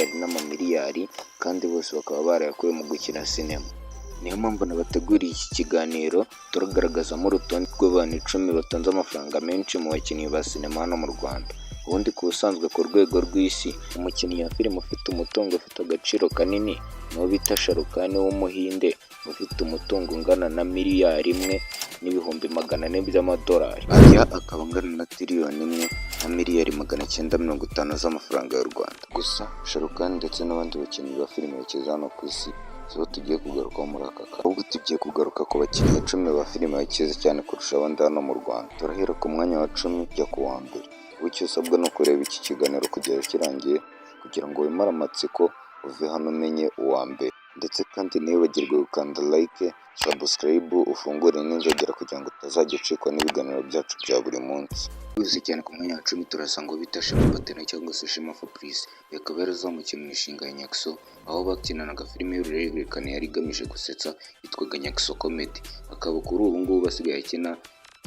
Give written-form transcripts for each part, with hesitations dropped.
amamiliyari n'amamiliyari, kandi bose bakaba barayakuye mu gukina sinema. Niyo mpamvu nabateguriye iki kiganiro, turagaragazamo urutonde rw'abantu 10 batunze amafaranga menshi mu bakinnyi ba sinema hano mu Rwanda. Ubundi ku busanzwe, ku rwego rw'isi, umukinnyi wa filime ufite umutungo ufite agaciro kanini ni uwo bita Shah Rukh Khan w'Umuhinde, ufite umutungo ungana na 1,400,000,000 by'amadolari. Aya akaba angana na 1,950,000,000,000 z'amafaranga y'u Rwanda. Gusa Shah Rukh Khan ndetse n'abandi bakinnyi ba filime bakize hano ku isi sibo tugiye kugarukaho muri aka kanya, ahubwo tugiye kugaruka ku bakinnyi 10 ba filime bakize cyane kurusha abandi hano mu Rwanda. Turahera ku mwanya wa 10 ujya ku wa mbere. Wowe icyo usabwa ni ukureba iki kiganiro kugeza kirangiye kugira ngo wimare amatsiko, uve hano umenye uwa mbere. Ndetse kandi ntiwibagirwe gukanda like, subscribe, ufungure n'inzogera kugira ngo utazajya ucikwa n'ibiganiro byacu bya buri munsi. Twihuse cyane, ku mwanya wa 10 turasanga uwo bita Shema Patena cyangwa se Shema Fabrice. Uyu akaba yarazamukiye mu mishinga ya Nyaxo, aho bakinanaga filime y'uruhererekane yari igamije gusetsa yitwaga Nyaxo Comedy. Akaba kuri ubu ngubu asigaye akina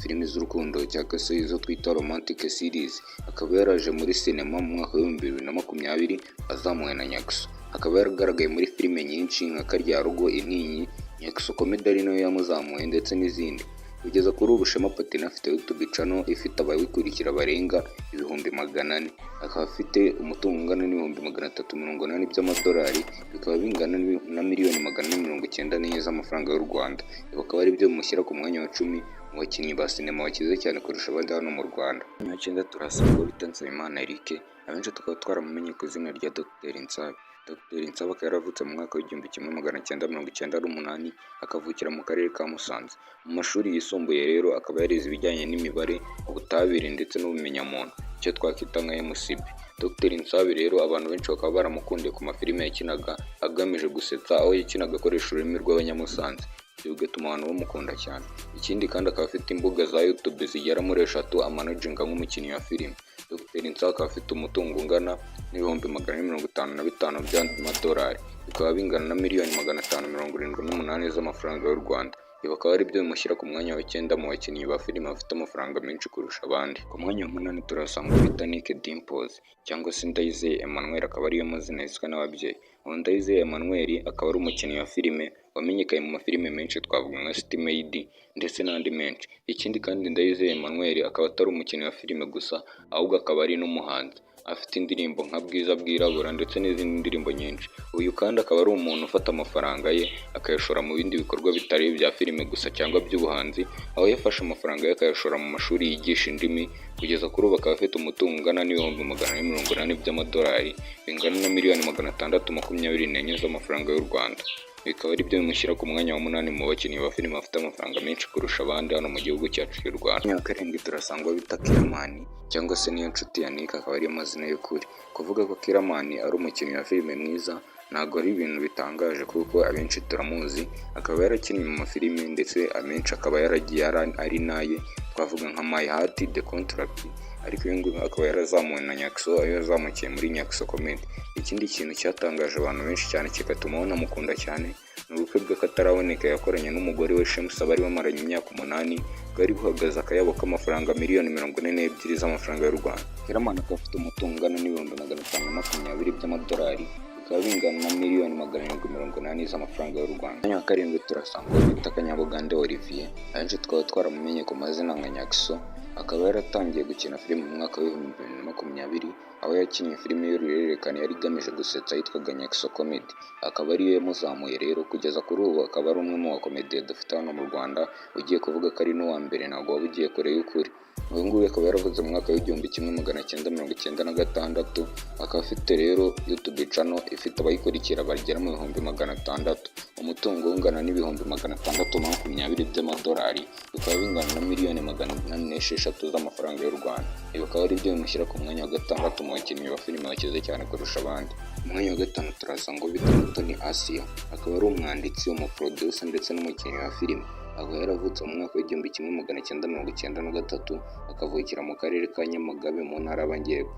filime z'urukundo cyangwa se izo twita romantic series. Akaba yaraje muri sinema mu mwaka wa 2020 azamuwe na Nyaxo. Akaba yaragaragaye muri filime nyinshi nka Karyarugo, Intinyi, Nyaxo Comedy ari nayo yamuzamuye, ndetse n'izindi. Kugeza kuri ubu Shema Patena afite YouTube channel ifite abayikurikira barenga 400,000. Akaba afite umutungo ungana n'380,000 by'amadolari, bikaba bingana na miliyoni 494 z'amafaranga y'u Rwanda. Ibi akaba ari byo bimushyira ku mwanya wa 10 mu bakinnyi ba sinema bakize cyane kurusha abandi hano mu Rwanda. Ku mwanya wa 9 turahasanga uwo bita Nsabimana Eric, abenshi tukaba twaramumenye ku izina rya Dr Nsabi. Dr Nsabi akaba yaravutse mu mwaka wa 1998, akavukira mu karere ka Musanze. Mu mashuri yisumbuye rero akaba yarize ibijyanye n'imibare, ubutabire ndetse n'ubumenyamuntu, icyo twakwita nka MCB. Dr Nsabi rero abantu benshi bakaba baramukundiye ku mafilime yakinaga agamije gusetsa, aho yakinaga akoresha ururimi rw'Abanyamusanze, ibyo bigatuma abantu bamukunda cyane. Ikindi kandi akaba afite imbuga za YouTube zigera muri eshatu amanaginga nk'umukinnyi wa filime. Dr Nsabi akaba afite umutungo ungana n'455,000 by'amadolari, bikaba bingana na miliyoni 578 z'amafaranga y'u Rwanda. Ibi akaba ari byo bimushyira ku mwanya wa 9 mu bakinnyi ba filime bafite amafaranga menshi kurusha abandi. Ku mwanya wa 8 turahasanga uwo bita Nick Dimpoz cyangwa se Ndayizeye Emmanuel, akaba ariyo mazina yiswe n'ababyeyi. Uwo Ndayizeye Emmanuel akaba ari umukinnyi wa filime wamenyekanye mu mafilime menshi, twavuga nka City Maid ndetse n'andi menshi. Ikindi kandi Ndayizeye Emmanuel akaba atari umukinnyi wa filime gusa, ahubwo akaba ari n'umuhanzi. Afite indirimbo nka Bwiza Bwirabura ndetse n'izindi ndirimbo nyinshi. Uyu kandi akaba ari umuntu ufata amafaranga ye akayashora mu bindi bikorwa bitari ibya filime gusa cyangwa by'ubuhanzi, aho yafashe amafaranga ye akayashora mu mashuri yigisha indimi. Kugeza kuri ubu akaba afite umutungo ungana n'480,000 by'amadolari, bingana na miliyoni 624 z'amafaranga y'u Rwanda. Bikaba ari byo bimushyira ku mwanya wa 8 mu bakinnyi ba filime bafite amafaranga menshi kurusha abandi hano mu gihugu cyacu cy'u Rwanda. Ku mwanya wa 7 turasanga uwo bita Killaman cyangwa se Niyonshuti Yannick, akaba ariyo mazina y'ukuri. Kuvuga ko Killaman ari umukinnyi wa filime mwiza ntabwo ari ibintu bitangaje, kuko abenshi turamuzi. Akaba yarakinnye mu mafilime ndetse amenshi akaba yaragiye ari naye, twavuga nka My Heart, The Contract, ariko uyu nguyu akaba yarazamuwe na Nyaxo, aho yazamukiye muri Nyaxo Comedy. Ikindi kintu cyatangaje abantu benshi cyane kigatuma banamukunda cyane ni ubukwe bw'akataraboneka yakoranye n'umugore we Shemsa bari bamaranye imyaka 8, bwari buhagaze akayabo k'amafaranga miliyoni 42 z'amafaranga y'u Rwanda. Killaman akaba afite umutungo ungana n'520,000 by'amadolari, bikaba bingana na miliyoni 780 z'amafaranga y'u Rwanda. Ku mwanya wa 7 turasanga uwo bita Kanyabugande Olivier, abenshi tukaba twaramumenye ku mazina nka Nyaxo. Akaba yaratangiye gukina filime mu mwaka wa 2020, aho yakinnye filime y'uruhererekane yari igamije gusetsa yitwaga Nyaxo Comedy, akaba ariyo yamuzamuye rero. Kugeza kuri ubu akaba ari umwe mu bakomediye dufite hano mu Rwanda. Ugiye kuvuga ko ari n'uwa mbere ntabwo waba ugiye kure y'ukuri. Uyu nguyu akaba yaravutse mu mwaka wa 1996, akaba afite rero YouTube channel ifite abayikurikira bagera mu 600,000, umutungo ungana n'620,000 by'amadolari, bikaba bingana na miliyoni 806 z'amafaranga y'u Rwanda. Ibi akaba ari byo bimushyira ku mwanya wa 6 mu bakinnyi ba filime bakize cyane kurusha abandi. Mu mwanya wa 5 turasanga uwo bita Mutoni Asia, akaba ari umwanditsi, umuproducer ndetse n'umukinnyi wa filime. Akaba yaravutse mu mwaka wa 1993, akavukira mu karere ka Nyamagabe mu ntara y'Amajyepfo.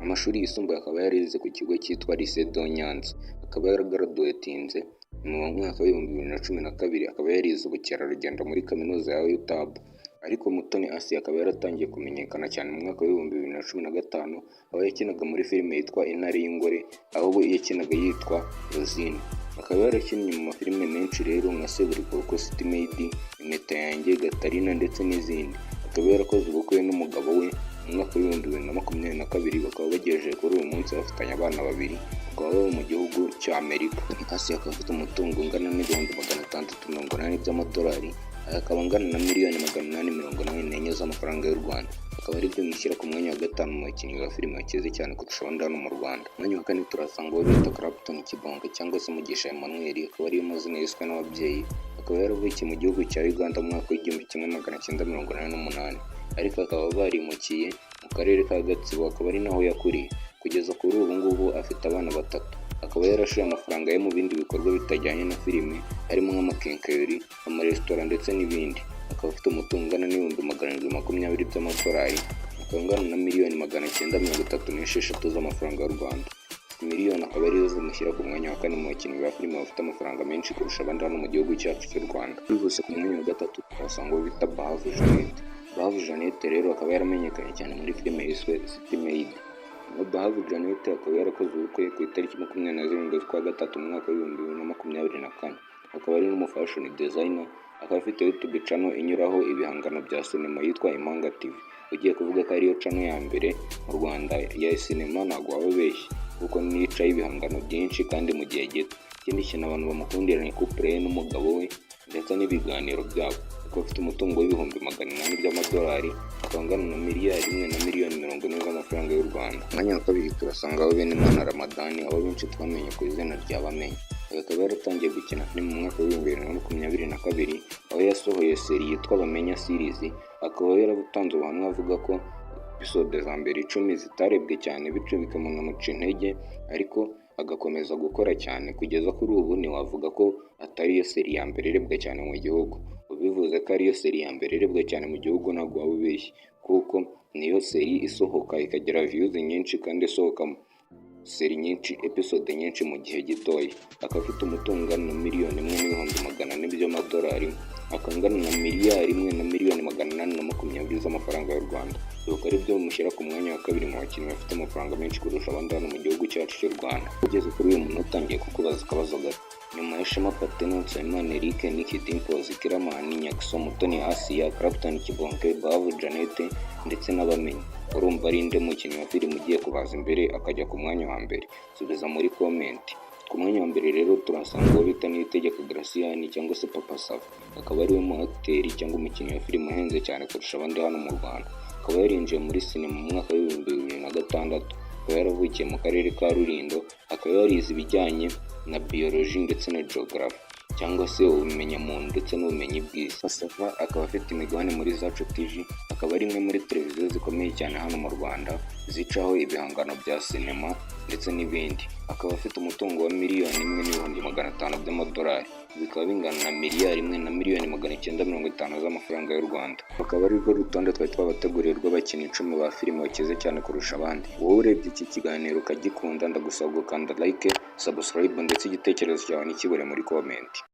Amashuri yisumbuye akaba yarize ku kigo cyitwa Lycée de Nyanza, akaba yaragaraduwetinze mu mwaka wa 2012, akaba yarize ubukerarugendo muri kaminuza ya UTAB. Ariko Mutoni Asia akaba yaratangiye kumenyekana cyane mu mwaka w'2015, aho yakinaga muri filime yitwa Intare y'Ingore, aho we yakinaga yitwa Rosine. Akaba yarakinnye mu mafilime menshi rero nka Seburikoko, City Maid, Impeta Yanjye, Gatarina ndetse n'izindi. Akaba yarakoze ubukwe n'umugabo we mu mwaka w'2022, bakaba bagejeje kuri uyu munsi bafitanye abana babiri, bakaba baba mu gihugu cya Amerika. Asia akaba afite umutungo ungana n'680,000 by'amadolari, aya akaba angana na miliyoni 884 z'amafaranga y'u Rwanda. Akaba ari byo bimushyira ku mwanya wa gatanu mu bakinnyi ba filime bakize cyane kurusha abandi hano mu Rwanda. Ku mwanya wa kane turasanga uwo bita Clapton Kibonke cyangwa se Mugisha Emmanuel, akaba ariyo mazina yiswe n'ababyeyi. Akaba yaravukiye mu gihugu cya Uganda mu mwaka w'1988, ariko akaba barimukiye mu karere ka Gatsibo, akaba ari naho yakuriye. Kugeza kuri ubu ngubu afite abana batatu. Akaba yarashoye amafaranga ye mu bindi bikorwa bitajyanye na filime, harimo nk'amakenkayori, amaresitora ndetse n'ibindi. Akaba afite umutungo ungana n'720,000 by'amadolari, akaba angana na miliyoni 936 z'amafaranga y'u Rwanda. Miliyoni akaba arizo zimushyira ku mwanya wa kane mu bakinnyi ba filime bafite amafaranga menshi kurusha abandi hano mu gihugu cyacu cy'u Rwanda. Twihuse, ku mwanya wa gatatu tuhasanga uwo bita Bahavu Jeannette. Bahavu Jeannette rero akaba yaramenyekanye cyane muri filime yiswe City Maid. Bahavu Jeannette akaba yarakoze ubukwe ku itariki 27 z'ukwa gatatu mu mwaka w'2024. Akaba ari n'umufashion designer, akaba afite YouTube channel inyuraho ibihangano bya sinema yitwa Impanga TV. Ugiye kuvuga ko ariyo channel ya mbere mu Rwanda ya sinema ntabwo waba ubeshye, kuko niyo icaho ibihangano byinshi kandi mu gihe gito. Ikindi kintu abantu bamukundira ni couple ye n'umugabo we ndetse n'ibiganiro byabo. Akaba afite umutungo w'800,000 by'amadolari, akaba angana na miliyari 1 na miliyoni 40 z'amafaranga y'u Rwanda. Ku mwanya wa kabiri turasangaho Benimana Ramadhan, aho benshi twamenye ku izina rya Bamenya. Uyu akaba yaratangiye gukina filime mu mwaka w'2022, aho yasohoye série yitwa Bamenya Series. Akaba yaratanze ubuhamya avuga ko episode za mbere 10 zitarebwe cyane, bityo bikamunamuca intege, ariko agakomeza gukora cyane kugeza kuri ubu. Ntiwavuga ko atari yo série ya mbere irebwa cyane mu gihugu. Ubivuze ko ariyo série ya mbere irebwa cyane mu gihugu ntabwo waba ubeshye, kuko niyo série isohoka ikagira views nyinshi kandi isohoka série nyinshi, episode nyinshi mu gihe gitoya. Akaba afite umutungo ungana na miliyoni 1,400,000 by'amadolari, akaba angana na miliyari 1 na miliyoni 820 z'amafaranga y'u Rwanda. Bikaba ari byo bimushyira ku mwanya wa kabiri mu bakinnyi bafite amafaranga menshi kurusha abandi hano mu gihugu cyacu cy'u Rwanda. Ugeze kuri uyu munota utangiye kukubaza akabazo gato: nyuma ya Shema Patino, Nsabimana Eric, Nick Dimpoz, Killaman, Nyaxo, Mutoni Asia, Clapton Kibonke, Bahavu Jeannette ndetse n'Abamenyi, urumva ari nde mukinnyi wa filime ugiye kubaza imbere akajya ku mwanya wa mbere? Subiza muri comment. Ku mwanya wa mbere rero turasanga uwo bita Niyitegeka Gratien cyangwa se Papa Sava, akaba ariwe mu acteur cyangwa umukinnyi wa filime uhenze cyane kurusha abandi hano mu Rwanda. Akaba yarinjiye muri sinema mu mwaka w'2006, akaba yaravukiye mu karere ka Rulindo, akaba yarize ibijyanye na biology ndetse na geography cyangwa se ubumenyamuntu ndetse n'ubumenyi bw'isi. Sava akaba afite imigabane muri Zacu TV, akaba ari imwe muri televiziyo zikomeye cyane hano mu Rwanda zicaho ibihangano bya sinema ndetse n'ibindi. Akaba afite umutungo wa miliyoni 1,500,000 by'amadolari, bikaba bingana na miliyari 1 na miliyoni 950 z'amafaranga y'u Rwanda. Akaba ari rwo rutonde twari twabateguriye rw'abakinnyi 10 ba filime bakize cyane kurusha abandi. Wowe urebye iki kiganiro ukagikunda, ndagusaba gukanda like, subscribe ndetse igitekerezo cyawe ntikibure muri comment.